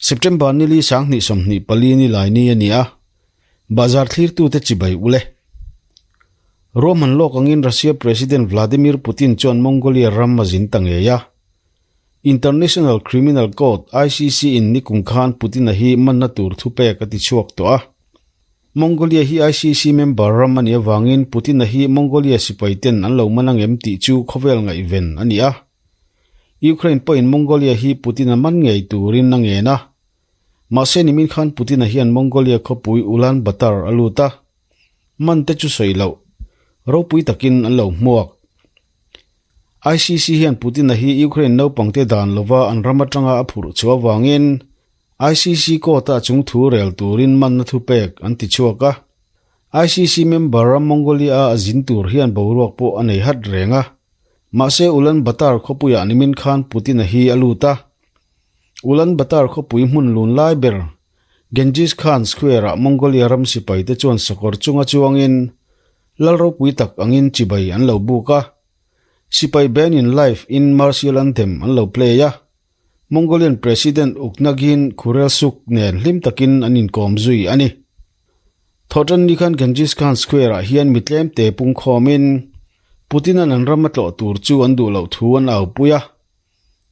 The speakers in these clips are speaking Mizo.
September nili 2024 ni lai ni a ni a, Bazar thlirtute chibai ule. Ruahman lawk angin Russia President Vladimir Putin chuan Mongolia ram a zin ta ngei a. International Criminal Court, ICC, in nikum khan Putin-a hi manna tur thupek a ti chhuak tawh a. Mongolia hi ICC member ram a nih avangin Putin-a hi Mongolia sipai ten an lo man angem tih chu khawvel ngaihven a ni a. Ukraine pawhin Mongolia hi Putin-a man ngei turin a ngen a. Mahse nimin khan Putin-a hian Mongolia khawpui Ulaanbaatar a lut a. Man te chu sawi loh. Ropui takin an lo hmuak. ICC hian Putin-a hi Ukraine naupangte dan lova an ram atanga a phurh chhuah avangin ICC court-ah chung thu rel turin manna thupek an ti chhuak a. ICC member ram Mongolia-a a zin tur hian boruak pawh a nei hat reng a. Mahse Ulaanbaatar khawpuiah nimin khan Putin-a hi a lut a. Ulaanbaatar khawpui hmun lun lai ber Genghis Khan Square-ah Mongolia ram sipaite chuan sakawr chunga chuangin lal ropui tak angin chibai an lo buk a. Sipai band-in live in martial anthem an lo play a. Mongolian President Ukhnaagiin Khurelsukh nen hlim takin an inkawm zui a ni. Thawhtan ni khan Genghis Khan Square-ah hian mi tlemte pungkhawmin Putin-a'n an ram a tlawh tur chu an duh loh thu an aupui a.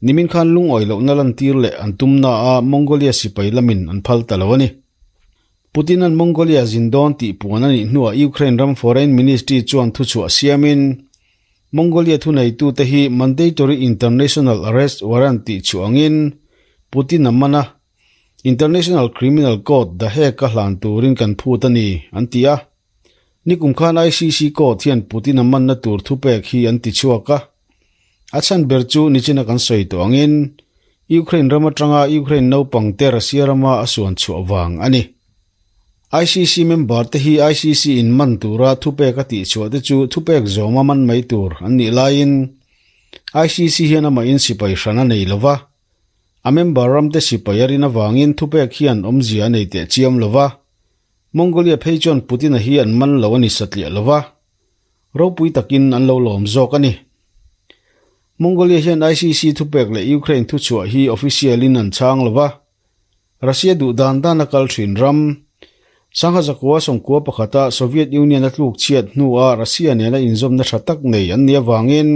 Nimin khan lungawi lohna lantir leh an tumnaah Mongolia sipai lamin an phal ta lo a ni. Putin-a'n Mongolia zin dawn tih puan a nih hnuah Ukraine ram Foreign Ministry chuan thuchhuah siamin Mongolia thuneitute hi Mandatory International Arrest Warrant tih chhuah angin Putin a man a, International Criminal Court The Hague-a hlan turin kan phut a ni, an ti a. Nikum khan ICC court hian Putin a manna tur thupek hi an ti chhuak a. A chhan ber chu nichina kan sawi tawh angin Ukraine ram atanga Ukraine naupang te Russia rama a suan chhuah vang a ni. ICC member te hi ICC in man tura thupek a tih chhuah te chu thupek zawma man mai tur an nih laiin ICC hian amahin sipai hran a nei lova, a member ram te sipai a rin avangin thupek hian awmzia a nei teh chiam lova. Mongolia phei chuan Putin-a hi an man lo a ni satliah lo va, ropui takin an lo lawm zawk a ni. Mongolia hian ICC thupek leh Ukraine thuchhuah hi official-in an chhang lo va, Russia duh dan dan a kal thin ram. Sangha zakua sawmkua pakhata Soviet Union a tluk chhiat hnuah Russia nena inzawmna tha tak nei an nih avangin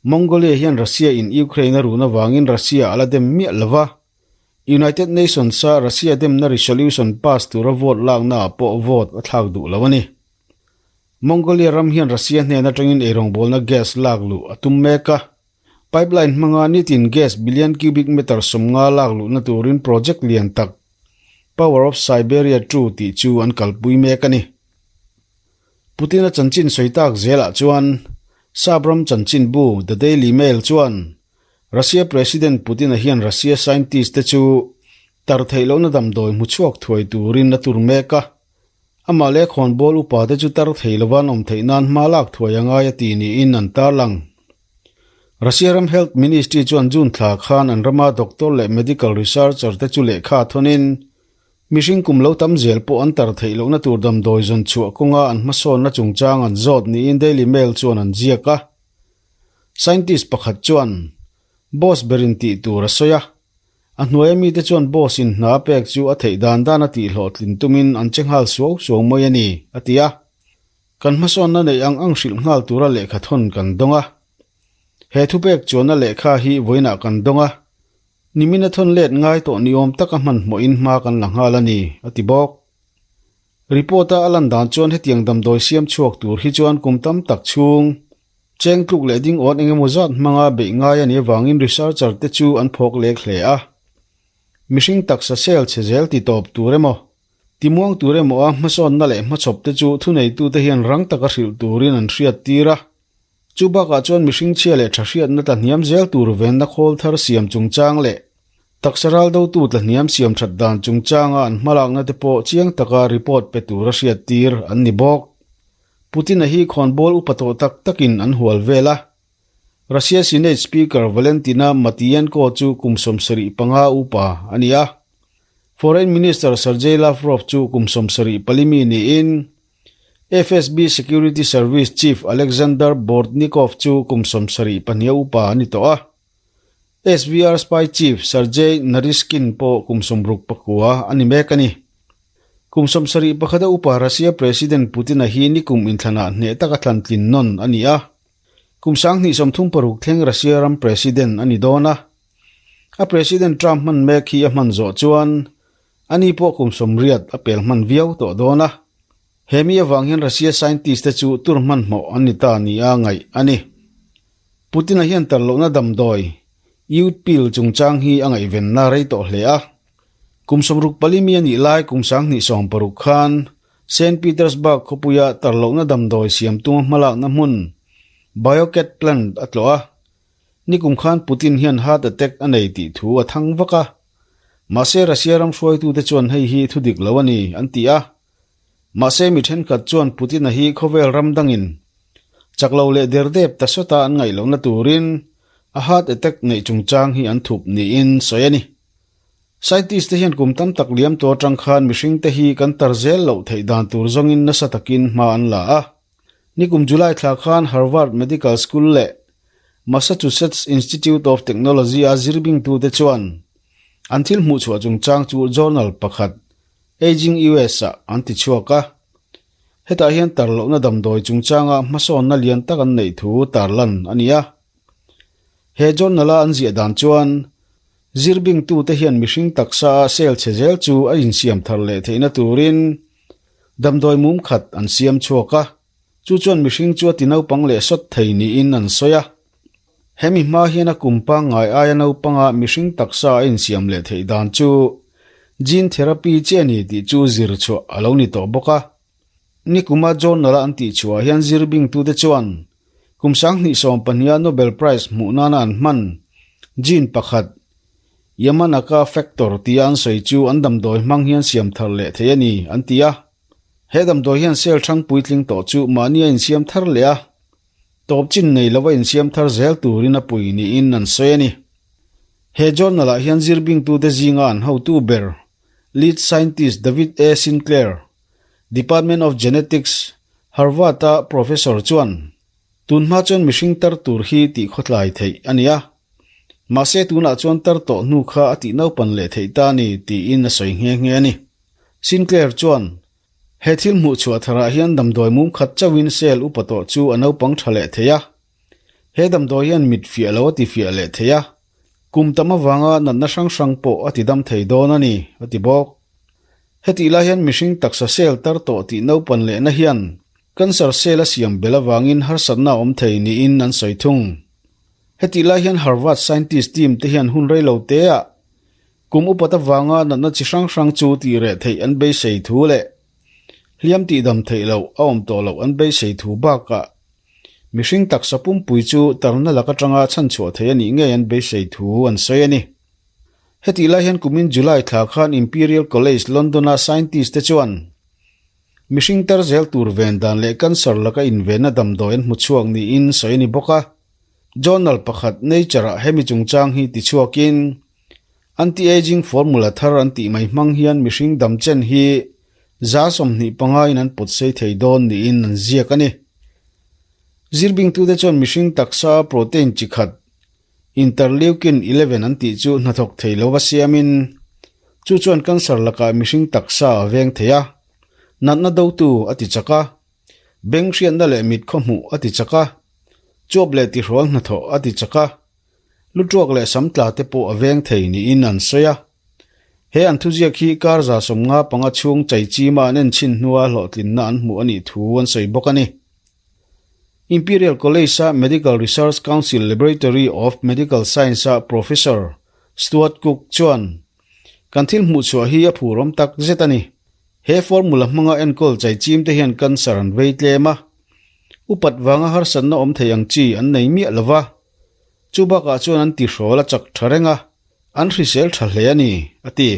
Mongolia hian Russia in Ukraine a run avangin Russia a la dem miah lo va, United Nations-a Russia demna resolution pass tura vote laknaah pawh vote a thlak duh lo a ni. Mongolia ram hian Russia hnen atangin eirawngbawlna gas lak luh a tum mek a. Pipeline hmanga nitin gas billion cubic meter 50 lak luhna turin project lian tak Power of Siberia ii tih chu an kalpui mek a ni. Putin-a chanchin sawi tak zelah chuan Sap ram chanchinbu The Daily Mail chuan Russia President Putin-a hian Russia scientist te chu tar theih lohna damdawi hmu chhuak thuai turin a tur mek a. Amah leh khawnbawl upa te chu tar thei lova an awm theih nan hma lak thuai a ngai a ti niin an tarlang. Russia ram Health Ministry chuan June thla khan an rama doctor leh medical researcher te chu lehkha thawnin mihring kum lo tam zel pawh an tar theih lohna tur damdawi zawn chhuah kawnga an hmasawnna chungchang an zawt niin Daily Mail chuan an ziak a. Scientist pakhat chuan boss berin tih tur a sawi a, a hnuaia mite chuan boss in hna a pek chu a theih dan dan a tih hlawhtlin tumin an che nghal suau suau mai a ni, a ti a. Kan hmasawnna neih ang ang hrilh nghal tura lehkha thawn kan dawng a. He thupek chuanna lehkha hi vawiinah kan dawng a, nimina thawn let ngai tawh niawm taka hmanhmawhin hma kan la nghal a ni, a ti bawk. Report-a a lan dan chuan hetiang damdawi siam chhuak tur hi chuan kum tam tak chhung cheng tluk leh ding awn engemaw zat hmanga beih ngai a nih avangin researcher te chu an phawk lek hle a. Mihring taksa cell chhe zel ti tawp tur emaw, ti muang tur emaw a hmasawnna leh hmachhawp te chu thuneitute hian rang taka hrilh turin an hriat tir a. Chu bakah chuan mihring chhia leh tha hriatna tla hniam zel tur venna khawl thar siam chungchang leh taksa ral dotu tla hniam siam that dan chungchanga an hmalakna te pawh chiang taka report pe tura hriat tir an ni bawk. Putin-a hi khawnbawl upa tawh tak takin an hual vel a. Russia Senate Speaker Valentina Matviyenko chu kum 75 upa a ni a. Foreign Minister Sergei Lavrov chu kum 74 mi niin FSB Security Service Chief Alexander Bortnikov chu kum 72 upa a ni tawh a. SVR spy chief Sergei Naryshkin pawh kum 69 a ni mek a ni. Kum 71 a upa Russia President Putin-a hi nikum inthlanah hneh taka thlantlin nawn a ni a. Kum 2036 thleng Russia ram President a ni dawn a. A President term hman mek hi a hman zawh chuan ani pawh kum 80 a pel hman viau tawh dawn a. He mi avang hian Russia scientist te chu tur hmanhmawh an ni ta nia ngaih a ni. Putin-a hian tar lohna damdawi, youth pill, chungchang hi a ngaihvenna rei tawh hle a. Kum 64 mi a nih lai kum 2016 khan Saint Petersburg khawpuia tar lohna damdawi siam tuma hmalakna hmun Biocat plant a tlawh a. Nikum khan Putin hian heart attack a nei tih thu a thang vak a. Mahse Russia ram hruaitute chuan hei hi thu dik lo a ni an ti a. Mahse mi thenkhat chuan Putin-a hi khawvel ram dangin chak lo leh der dep ta sawta an ngaih lohna turin a heart attack neih chungchang hi an thup niin sawi a ni. Scientist te hian kum tam tak liam tawh atang khan mihring te hi kan tar zel loh theih dan tur zawngin nasa takin hma an la a. Nikum July thla khan Harvard Medical School leh Massachusetts Institute of Technology-a zirbingtute chuan an thil hmuhchhuah chungchang chu journal pakhat Aging US-ah an ti chhuak a. Hetah hian tar lohna damdawi chungchanga hmasawnna lian tak an neih thu tarlan a ni a. He journal-a an ziah dan chuan zirbingtute hian mihring taksa-a cell chhe zel chu a insiam thar leh theihna turin damdawi mum khat an siam chhuak a. Chu chuan mihring chu a ti naupang leh sawt thei niin an sawi a. Hemi hma hian a kum pangngai aia naupanga mihring taksa a insiam leh theih dan chu gene therapy chi a ni tih chu zir chhuah a lo ni tawh bawk a. Nikuma journal-a an tih chhuah hian zirbingtute chuan kum 2012-a Nobel Prize hmuh nana an hman gene pakhat Yamanaka factor tia an sawi chu an damdawi hmang hian siam thar leh thei a ni an ti a. He damdawi hian cell hrang puitling tawh chu mahni a insiam thar leh a. Tawp chin nei lova insiam thar zel turin a pui niin an sawi a ni. He journal-ah hian zirbingtute zinga an hotu ber, lead scientist David A. Sinclair, Department of Genetics, Harvard-a professor chuan, Tun hma chuan mihring tar tur hi tih khawtlai theih a ni a. Mahse tunah chuan tar tawh hnu kha a tih naupan leh theih ta a ni, tiin a sawi nghe nghe a ni. Sinclair chuan, He thil hmuh chhuah tharah hian damdawi mum khat chauhin cell upa tawh chu a naupang tha leh thei a. He damdawi hian mit fiah lo a ti fiah leh thei a, kum tam avanga natna hrang hrang pawh a ti dam thei dawn a ni, a ti bawk. Hetih lai hian mihring taksa cell tar tawh tih naupan lehna hian cancer cell a siam belh avangin harsatna a awm thei niin an sawi thung. Hetih lai hian Harvard scientist team te hian hun rei lo teah Kum upat avanga natna chi hrang hrang chu tih reh theih an beisei thu leh hliam tihdam theih loh a awm tawh loh an beisei thu bakah mihring taksa pumpui chu tarna lak atanga chhanchhuah theih a nih ngei an beisei thu an sawi a ni. Hetih lai hian kumin July thla khan Imperial College London-a scientist te chuan mihring tar zel tur ven dan leh cancer laka invenna damdawi an hmu chhuak niin sawi a ni bawk a. Journal pakhat Nature-ah hemi chungchang hi tichhuakin Anti-aging formula thar an tih mai hmang hian mihring dam chen hi 25% in an pawt sei thei dawn niin an ziak a ni. Zirbingtute chuan mihring taksa protein chi khat interleukin 11 an tih chu hnathawk thei lova siamin chu chuan cancer lakah mihring taksa a veng thei a, natna dotu a ti chak a, beng hriatna leh mit khawhmuh a ti chak a, chuap leh tihrawl hnathawh a ti chak a. Lutruak leh samtla te pawh a veng thei niin an sawi a. He an thuziak hi kar 75 chhung chaichima an enchhin hnua hlawhtlinna an hmuh a nih thu an sawi bawk a ni. Imperial College-a Medical Research Council Laboratory of Medical Science-a Professor Stuart Cook chuan, Kan thil hmuhchhuah hi a phurawm tak zet a ni. He formula hmanga enkawl chaichim te hian cancer an vei tlem a, upat vanga harsatna awm thei ang chi an nei miah lo va. Chu bakah chuan an tihrawl a chak tha reng a, an hrisel tha hle a ni, a ti.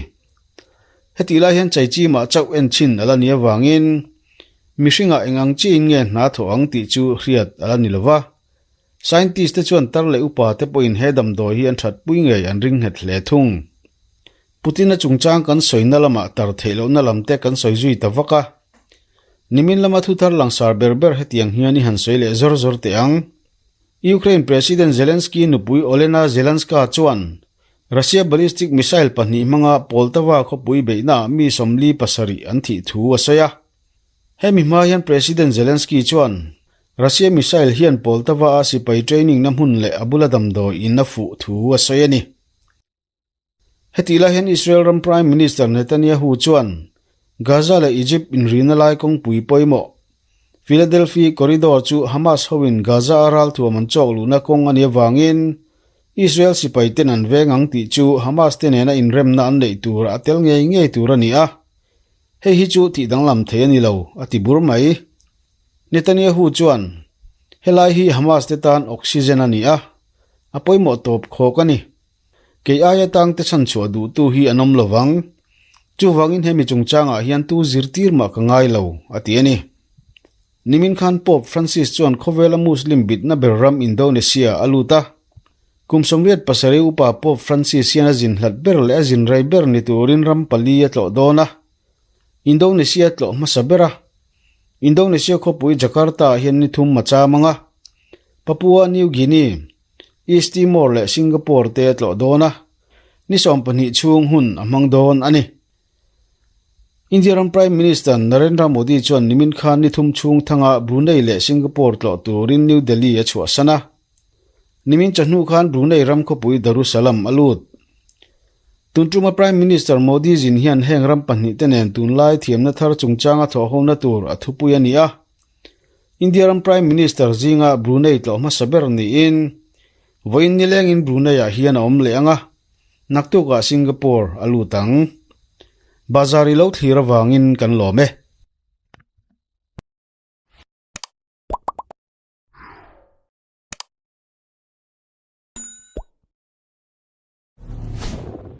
Hetih lai hian chaichimah chauh en chhin a la ni avangin mihringah eng ang chiin nge hna thawh ang tih chu hriat a la ni lo va. Scientist te chuan tar leh upa te pawhin he damdawi hi an thatpui ngei an ring nghet hle thung. Putin-a chungchang kan sawina lamah tar theih lohna lam te kan sawi zui ta vak a. Nimin lama thuthar langsar ber ber hetiang hian i han sawi leh zawr zawr teh ang. Ukraine President Zelensky nupui Olena Zelenska chuan Russia ballistic missile pahnih hmanga Poltava khawpui beihnaah mi 47 an thih thu a sawi a. Hemi hma hian President Zelensky chuan Russia missile hian Poltava-a sipai training na hmun leh a bula damdawi in a fuh thu a sawi a ni. Hetih lai hian Israel ram Prime Minister Netanyahu chuan Gaza leh Egypt inrina lai kawngpui pawimawh Philadelphi Corridor chu Hamas hoin Gaza-a ralthuam an chawk luhna kawng a nih avangin Israel sipai ten an veng ang tih chu Hamas te nena inremna an neih tur a tel ngei ngei tur a ni a, hei hi chu tih danglam thei a ni lo, a ti bur mai. Netanyahu chuan, Helai hi Hamas te tan oxygen a ni a, a pawimawh tawp khawk a ni. Kei aia tangte chhanchhuah duhtu hi an awm lo vang. Chuvangin hemi chungchangah hian tu zirtir mah ka ngai lo, a ti a ni. Nimin khan Pope Francis chuan khawvela Muslim bitna ber ram Indonesia a lut a. Kum 87 upa Pope Francis hian a zin hlat ber leh a zin rei ber ni turin ram pali a tlawh dawn a. Indonesia tlawh hmasa ber a. Indonesia khawpui Jakarta-ah hian ni thum a cham ang a. Papua New Guinea, East Timor leh Singapore te a tlawh dawn a, ni 12 chhung hun a hmang dawn a ni. India ram Prime Minister Narendra Modi chuan nimin khan ni thum chhung thanga Brunei leh Singapore tlawh turin New Delhi a chhuahsan a. Nimin chawhnu khan Brunei ram khawpui Darussalam a lut. Tun tuma Prime Minister Modi zin hian heng ram pahnih te nen tunlai thiamna thar chungchanga thawhhona tur a thupui a ni a. India ram Prime Minister zinga Brunei tlawh hmasa ber niin vawiin nilengin Brunei-ah hian a awm leh ang a, naktukah Singapore a lut ang. Bazar i lo thlir avangin kan lawm e.